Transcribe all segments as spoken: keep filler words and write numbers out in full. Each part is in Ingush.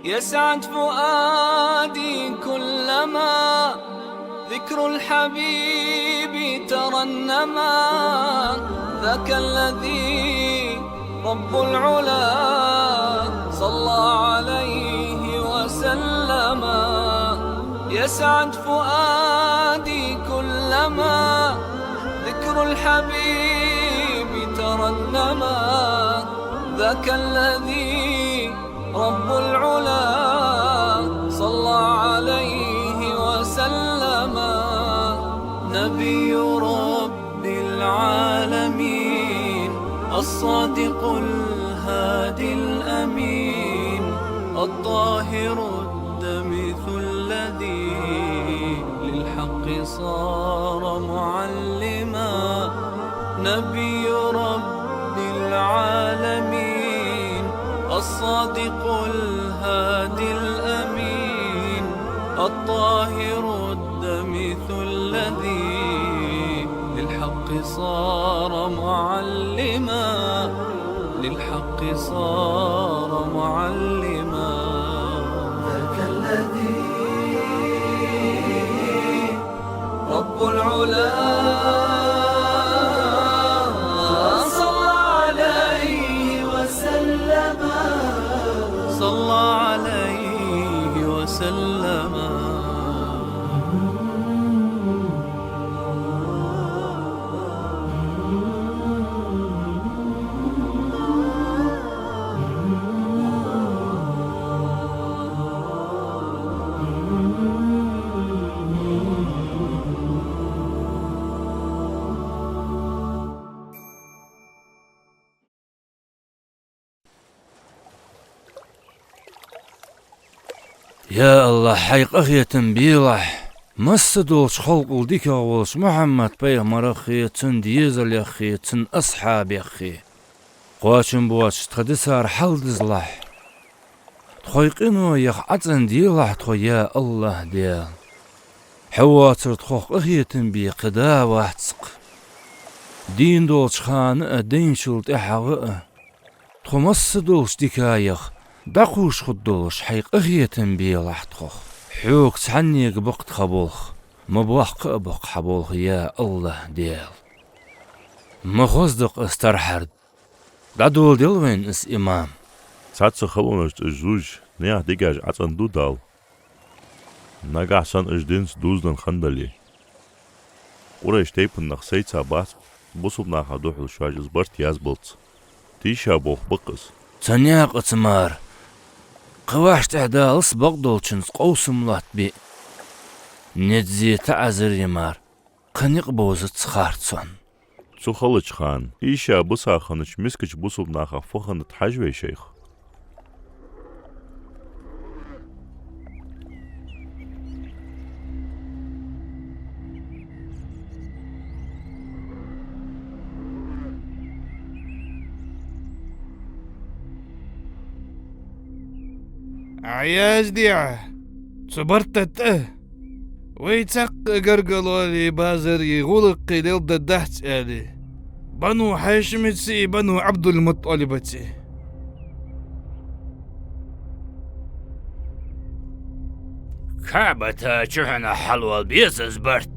يسعد فؤادي كلما ذكر الحبيب ترنما. ذاك الذي رب العلا صلى عليه وسلم. يسعد فؤادي كلما ذكر الحبيب ترنما. ذاك الذي رب العلا صلى عليه وسلم. نبي رب العالمين، الصادق الهادي الأمين، الطاهر الدمث الذي للحق صار معلما. نبي رب العالمين، الصادق الهادي الأمين، الطاهر الدمث الذي للحق صار معلما، للحق صار معلما. ذاك الذي رب العلا صلى عليه وسلم. صلى عليه وسلم. Я АллахӀ, Хьай къахетам белахь, масса долча халкъал дикагӀа волча Мухьаммад-пайхамарахи, цун дезалехи, цун асхьабехи. Кхоачам боацаш тха дисар хьалдизалахь. Тхоай къиноех ӀоцӀенделахь тхо, я АллахӀ Даьла. Хьо воацар тхох къахетам бе кхы да вац-кх. Дийна долча хана а, дайначул тӀехьагӀа а тхо масса долча дикаех дӀакхувш хургдолаш Хьай къахетам белахь тхох. Хьога цхьаннега ба-кх тха болх, ма боккха а ба-кх Хьа болх, я АллахӀ Даьла. Ма хозда-кх из тархьар. ДӀадоладел вайна из имам. Цхьацца халонашца уж зувзаш, наьха дегаш ӀоцӀенду Дала, нагахьа санна уж динца дувзаденна хиннадале. Къурайш тайпан нах сайца бац, бусалба наха духьал шоаш из барт язбалца. Тийша болх ба-кх из. Цу наькъаца мара кхы вӀаштӀехьадалалца бакъдолчунца къовсам лоаттабе а, низ е таӀазар е мара кхы никъ бовзац харцонна. Цу халача хана тийша биса хиннача мискача бусалба нахах фу хиннад хьажа вай, шайх. Ӏа яздехьа цу барта тӀа. Вай цхьаккха гаргало ле, базар е, гӀулакхе леладергдац аьле, Бану Хьашимаца е Бану Ӏабдул-МутӀалибаца. КаӀбата чухьнахьа хьалвала беза из барт.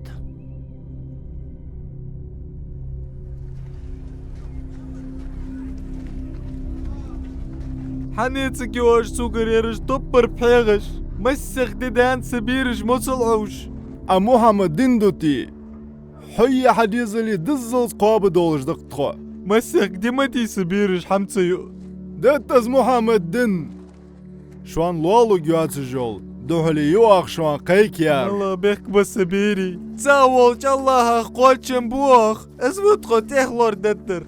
Хьанна ца кхоачаш цугара ераш топпар пхьегӀаш, массехк ди даьнна са бераш моцал Ӏовш. Ӏа Мухьаммад дин дути, хьои хьа дезали диззалца кхоабадолаш да-кх тхо. Массехк ди ма дий са бераш хӀама ца юа. Детта из Мухьаммад дин. Шоана лоалургйоацаш йола духьале я оаха шоана кхайкаяр. АллахӀ бехк ба са берий. ЦаӀ волча АллахӀах кхоачам бу оаха, из ва тхо тӀехьа лорадергдар.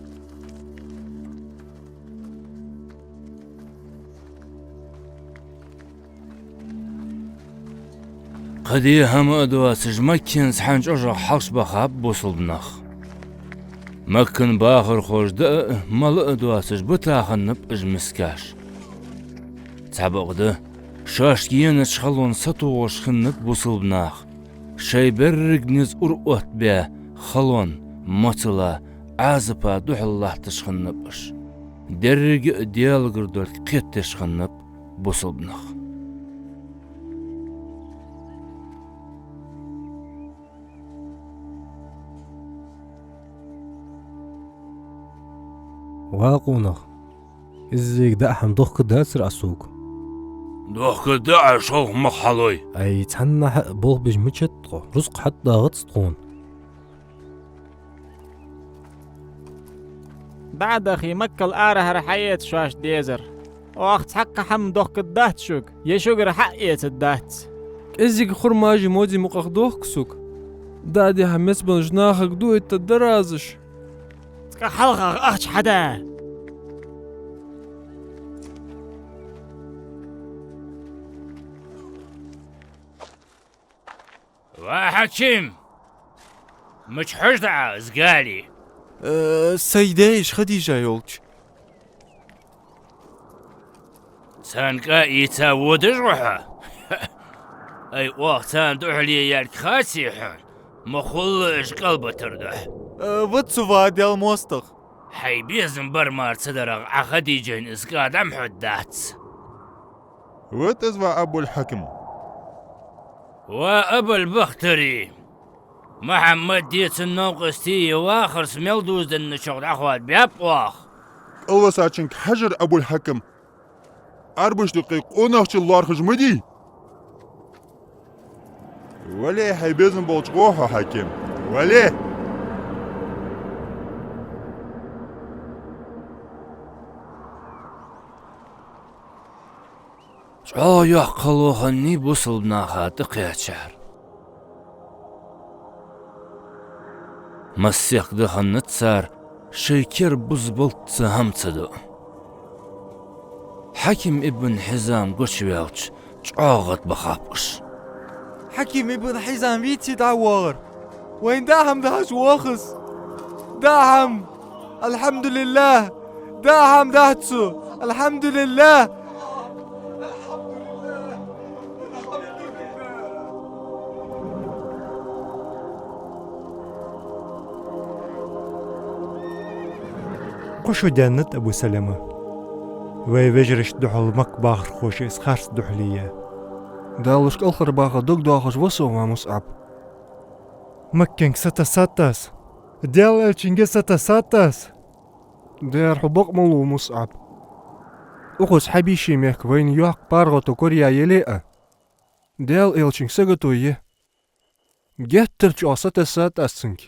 Кхы де хӀама а доацаш, Макканца хьан чӀожагӀа хьалхашбахаб бусалба нах. Маккан бахархоша даа а, мала а доацаш, бита хиннаб уж мискаш. Цхьабакъда, шоашка енача халонна сатохаш хиннаб бусалба нах. Шоай беррига низ ура оттабаь, халонна, моцала, Ӏазапа духьал латташ хиннаб уж. Деррига а Даьлагара долга кхетадеш хиннаб бусалба нах. Бакъонах, иззига даа хӀама дохкадацар Ӏа сога? Дохкадда Ӏа, шолха мах хьалой. Ай, цхьаннахьа а болх беш мичад тхо, рузкъа хьатӀадагӀац тхона. ДӀа а дахе, Маккал арахьара хьаэца шоашта дезар. Оаха цхьаккха хӀама дохкаддац шуга, е шугара хьа а эцаддац. КӀезига хурмаш а, модз а мукъах дохк сога. ДӀа а дихьа, меца болча нахага дуайттаргда разаш. Цкъа хьалхагӀа ахча хьада. Ва Хьаким! Мича хьожаргда Ӏа из гали? Э, сай даь-йиша Хадижа йолча. Царна кӀа ийца водаш ва хьо? Ай, оаха царна духьале яьлга хаций хьона? Ма хулла уж кӀалбитар духьа. Э, ва цу ва Даьла моастагӀа. Хьай безам бар мара ца дарах Ӏа Хадижайна из кӀа дӀа ма хьоддац. Ват из ва Абуль-Хьаким. Ва Абуль-Бахтари! Мухьаммади цун новкъостий вахарца мел дувзаденначох дӀахоадабаьб оаха. КӀалвисачунга хьажар, Абуль-Хьаким. Ӏарбашта юкъе къонахчал лоархӀаш ма дий. Вале, хьай безам болча гӀо хьо, Хьаким. Вале! ЧӀоагӀа йоккха кхалоха хиннай бусалба наха тӀакхаьчар. Массехк даьханнац цар, шоай кер бузбалца хӀама ца ду. Хьаким ибн Хьизам гучаваьлча, чӀоагӀа гӀадбахаб уж. Хьаким ибн Хьизам вийце дӀавоагӀар. Вайна даа хӀама дахьаш воагӀа из. Даа хӀама. АлхьамдулиллахӀ. Даа хӀама дахьа цо. АлхьамдулиллахӀ. Кхо шу даьннад Абу Салама. Вай вежарашта духьал Макка бахархоша из харц духьале яь. Дала уж кӀалхарбаха дог доахаш ва со, ва МусӀаб. Макканга сатассад аз. Даьла элчанга сатассад аз. Дера, хьо бакъ ма лув, МусӀаб. Укхаза Хьабаший мехка вайна йоккха паргӀато кораяь яле а, Даьла элчанга сагото е. Геттара чӀоагӀа сатассад аз цунга.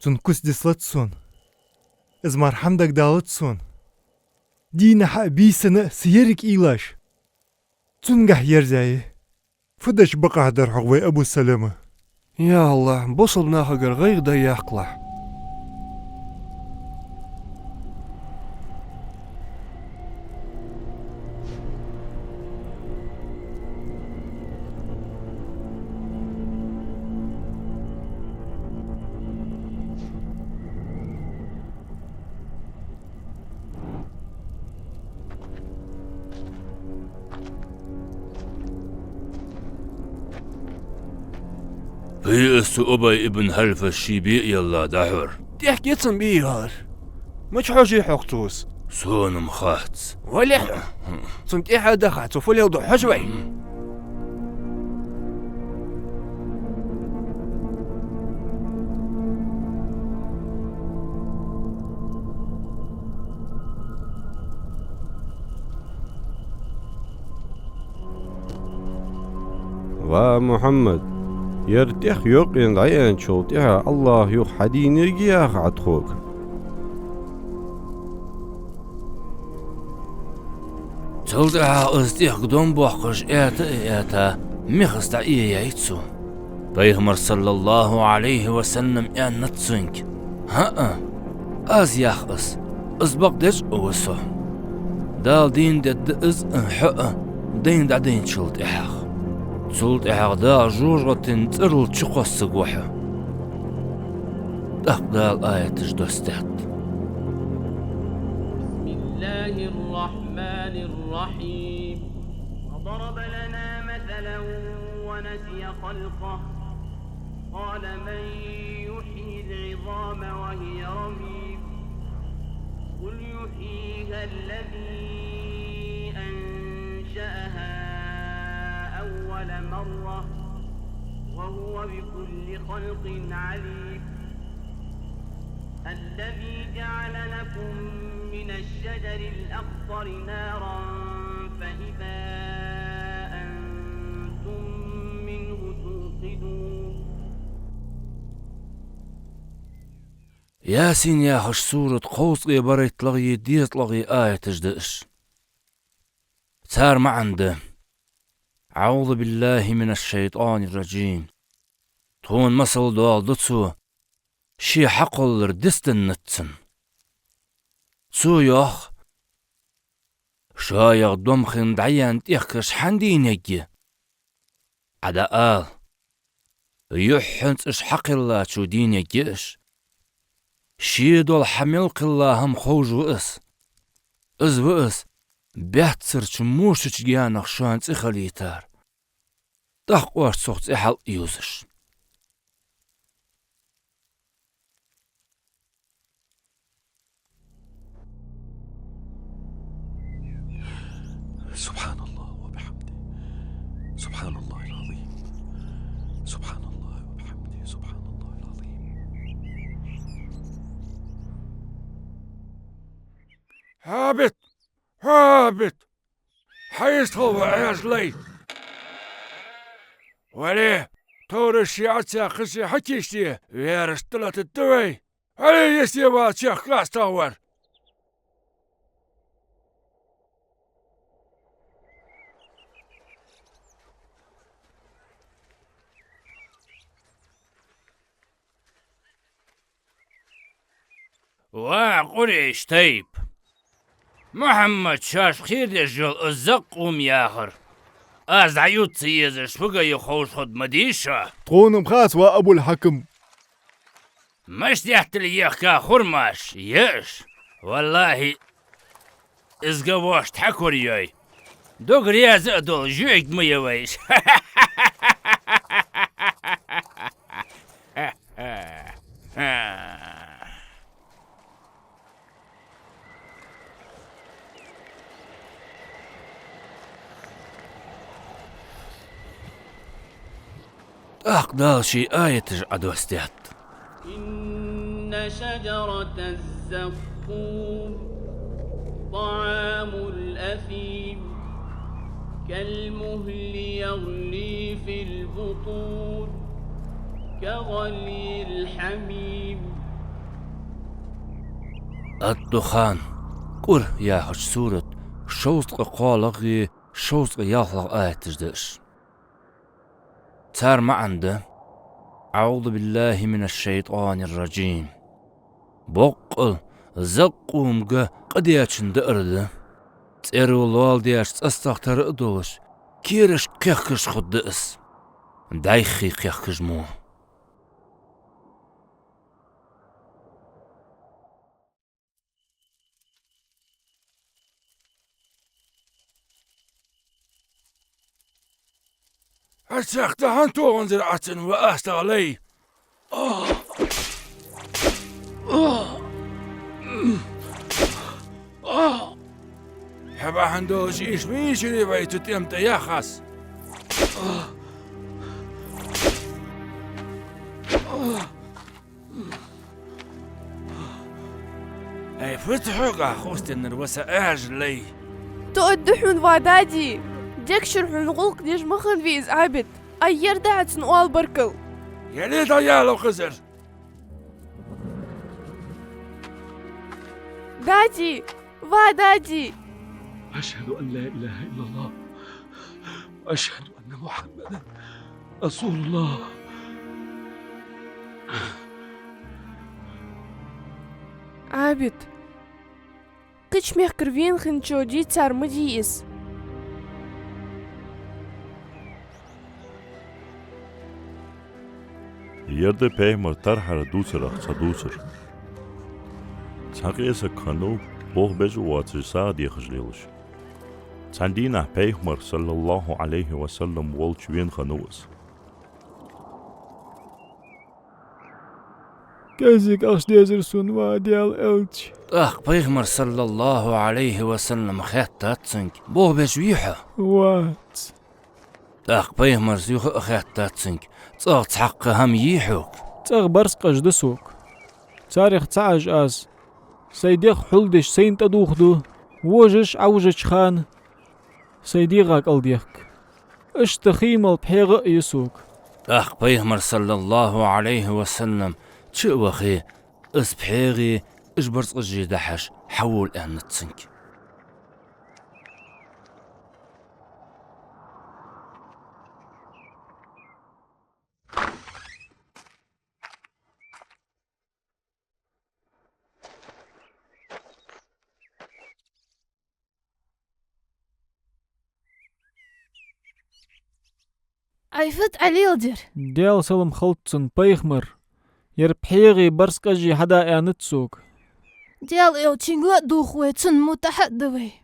Цун куц дислац сона. Из мара хӀама дагадалац сона. Дийнахьа а, бийсанна а са еррига уйлаш цунгахьа ерзаяьй. Фу деш бакъахьа дар хьогӀ вай Абу Салама? Я АллахӀ, бусалба нахагара гӀайгӀа дӀаяккхалахь. Пхи а цу Убай ибн Хьалафа ший бе а елла дӀахьора. ТӀехьа кицам бе йоалар. Мича хьожий хьогӀ цо из? Сона-м хац. Вале хьо. Цунна тӀехьа а даха, цо фу леладу хьожа вай. Ва Мухьаммад, ер тӀех йокъаенна дӀаяьнначул тӀехьагӀа АллахӀа юха хьадийнаргья яхар Ӏа тхога? Цул тӀехьагӀа из тӀехьа гудам боаккхаш аьта а аьта, мехаца дӀаэяьй цо. Пайхамара, саллаллахӀу Ӏалайхи ва саллам, аьннад цунга: «ХӀаа, аз ях из, из бакъдеш а ва со. Дала дийна дергда из а, хьо а, дайна дӀадайначул тӀехьагӀа. Цул тӀехьагӀа Дала жожагӀатен цӀерал чукхоссаргва хьо». ТӀаккха Дала аяташ доссадаьд. بسم الله الرحمن الرحيم. وضرب لنا مثلا ونسي خلقه. قال من يحيي العظام وهي رميم. قل يحييها الذي أنشأها أول مرة وهو بكل خلق عليم. الذي جعل لكم من الشجر الأخضر نارا فإذا أنتم منه توقدون. Ясин яхаш сурат кховзткъеи барайтталагӀеи дезткъалагӀеи аяташ да уж. Цар маӀан да: أعوذ بالله من الشيطان الرجيم. Тхона масал доаладу цо, ше хьакхоллар дицденнад цунна. Цо йоах: шоайх домхин дӀаяьнна тӀехкаш хӀана дийнаргья? Ӏа дӀаала: юххьанца уж хьакхеллачо дийнаргья уж. Ше дола хьа мел кхелла хӀама ховш ва из. Из ва из, баьццарча мошача гаьнах шоана цӀи хилийтар, тӀаккха оаш цох цӀи хьалъюзаш. سبحان الله وبحمده. سبحان الله العظيم. سبحان الله وبحمده. سبحان الله العظيم. Хьабит! Хьабит! Хьайистхила ва, Ӏаьржа лай! Вале, товраш ши Ӏацех кхы ше хьакийчде, ваьрашта тӀалататта вай! Вале, йисте вала чехка къаста вар! Ва Къурайш тайпа! Мухьаммад шоаш кхерадеш йола из Закъум яхар аз дӀаювца езаш фуга я ховш хургда ма дий шоана? Тхона-м хац, ва Абул-Хьакам. Мишта деттале ехка хурмаш я уж? ВаллахӀи, из га вошта хьакурйой. Дог раьза а долаш, жуйг ма я вайша. ТӀаккха Дала ший аяташ Ӏодоссадаьд. إن شجرة الزقوم طعام الأثيم كالمهل يغلي في البطون كغلي الحميم. Ад-Духан, КӀур яхача сурат, шовзткъа кхоалагӀеи шовзткъа ялхлагӀеи аяташ да уж. Цар маӀан да: أعوذ بالله من الشيطان الرجيم. Боккъал Закъум га къа дечун даар да. ЦӀеро лоаладеш цӀастагӀа тара а долаш, керашка кхехкаш хургда из. ДӀайххе кхехкаш мо. Ӏа цхьаккха хӀана тоханзар Ӏа цунна, ва астагӀа лай? Хьа бахьан долаш иштта мичара вай цу тӀема тӀа яххас? Ай, фуд хьога хустеннар, ва са Ӏаьржа лай? Тоъадда хьона, ва дади! Дегашара хьона гӀулакх деш ма хиннавий из Ӏабид. Ай, ер да Ӏа цунна оал баркал. Яле дӀаяло хезар. Дади! Ва дади! أشهد أن لا إله إلا الله. وأشهد أن محمدا رسول الله. Ӏабид, кхыча мехкара вена хинначо дийцар ма дий из. Ер да пайхамара тархьара дувцарах цхьа дувцар. Цхьа къе саг хиннав, болх беш а воацаш, сагӀа дехаш лелаш. Цхьан дийнахьа пайхамар, саллаллахӀу Ӏалайхи ва саллам, волча вена хиннав из. КӀеззига ахча дезар сона, ва Даьла элча. ТӀаккха пайхамара, саллаллахӀу Ӏалайхи ва саллам, хаьттад цунга: болх беш вий хьо? Вац. ТӀаккха пайхамара юха а хаьттад цунга: цӀагӀа цхьаккха хӀама йий хьога? ЦӀагӀа барзкъаш да сога. Царех цаӀ а аз, сай дегӀ хьулдеш, сайна тӀадувхаду, вожаш Ӏовужача хана сай дегӀа кӀалдехк. Иштта хий мел пхьегӀа а я сога. ТӀаккха Пайхамар, саллаллахӀу Ӏалайхи ва саллам, чу а вахе, из пхьегӀа, уж барзкъажий дахьаш хьавола, аьннад цунга. Ӏайфат Ӏалил дир. Даьла салам хилда цунна, Пайхамар, ер пхьегӀа, барзкъажий хьада аьннад сога. Даьла Элчанга а дувха вай, цунна мутӀахьа а да вай.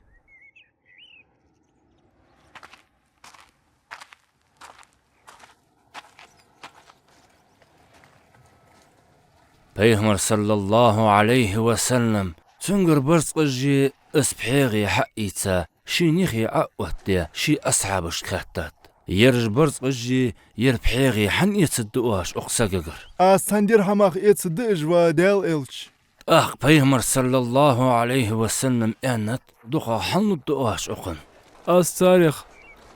Пайхамар, саллаллахӀу Ӏалайхи ва саллам, цунгара барзкъажий, из пхьегӀа хьаийца, шийна юхе Ӏооттадаь, ший асхьабашка хаьттад: «Ераш барзкъажий, ер пхьегӀа хӀана эцаргда оаш укх сагагара?» «Аз цхьан дирхьамах эцаргда уж, ва Даьла Элча». ТӀаккха Пайхамар, саллаллахӀу Ӏалайхи ва саллам, аьннад: «ДукхагӀа хӀана лургда оаш укхунна?» «Аз царех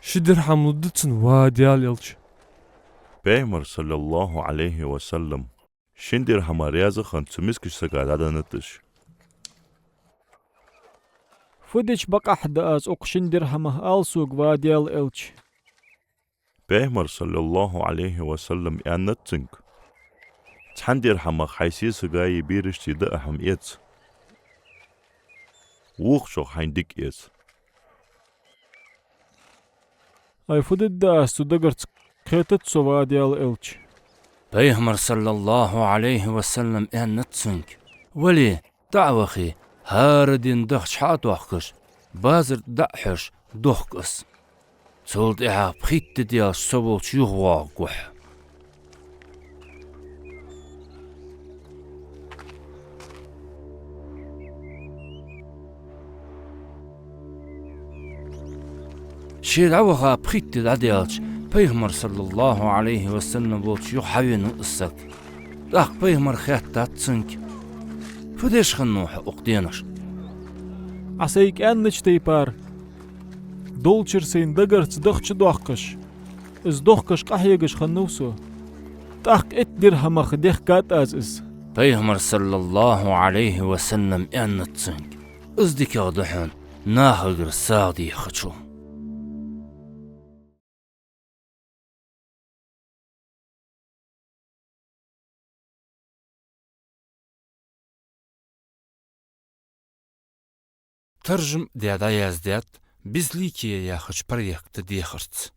ши дирхьам лургда цунна, ва Даьла Элча». Пайхамар, саллаллахӀу Ӏалайхи ва саллам, шин дирхьама раьза хинна, цу мискача сага дӀаденнад уж. «Фу дича бакъахьа да аз укх шин дирхьамах, ала сога, ва Даьла Элча?» Пайхамар, саллаллахӀу Ӏалайхи ва саллам, аьннад цунга: «Цхьан дирхьамах хьай сесагаи берашцеи даа хӀама эца. Вокхачох хьайна дика эца». «Ай, фу дергда аз цу дагарца, кхетац со, ва Даьла Элча». Пайхамар, саллаллахӀу Ӏалайхи ва саллам, аьннад цунга: «Вале, дӀа а вахе, хӀара дийнахьа дахча хьа а доахкаш, базар тӀа дӀа а хьош, дохк из. Цул тӀехьагӀа пхийтта ди даьлча со волча юхавоагӀаргва хьо». Ше дӀаваха пхийтта ди дӀадаьлча, Пайхамар, саллаллахӀу Ӏалайхи ва саллам, волча юха хьавенав из саг. ТӀаккха Пайхамара хаьттад цунга: «Фу деш хиннав хьо укх деношка?» «Ӏа сайга аьннача тайпара, долчара сайна дагарца дахча доаккхаш, из дохкаш къахьегаш хиннав со. ТӀаккха итт дирхьамах дехкад аз из». Пайхамар, саллаллахӀу Ӏалайхи ва саллам, аьннад цунга: «Из дикагӀа да хьона нахагара сагӀа дехачул». Таржам даь дӀаяздаьд «Безликие» яхача проекта дехарца.